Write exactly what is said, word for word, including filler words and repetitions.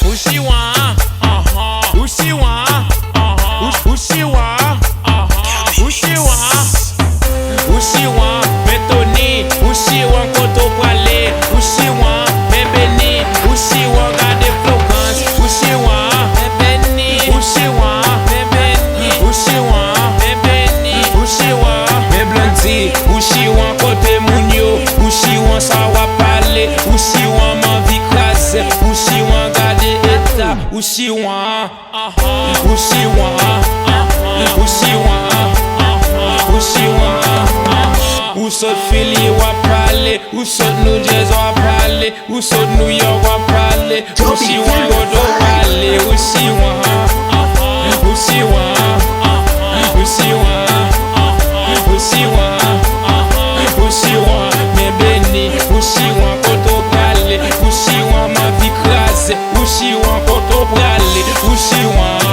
Ou siwan, anhan. Ou siwan, anhan. Ou, ou siwan, anhan. Ou siwan. Ou siwan, men Tony. Ou siwan, kote w prale. Ou siwan, men Beni. Ou siwan, gade Florence. Ou siwan, men Beni. Ou siwan, men Beni. Ou siwan, men Beni. Ou siwan, men Blondie. Ou siwan, kote moun yo. Ou siwan, sa w ap pale. Ou siwan, m anvi kraze. Ou siwan, gade eta. Ou siwan, ou siwan, ou siwan, ou siwan. Ou sot Fili, w ap pale. Ou sot New Jersey, w ap pale. Ou sot New York, w ap pale. Ou siwan, kote w prale. Ou siwan, ou siwan, ou siwan, ou siwan, ou siwan, men Beni. Ou siwan, kote w prale. Ou siwan, m anvi kraze. Ou siwan, kote w prale. Ou siwan,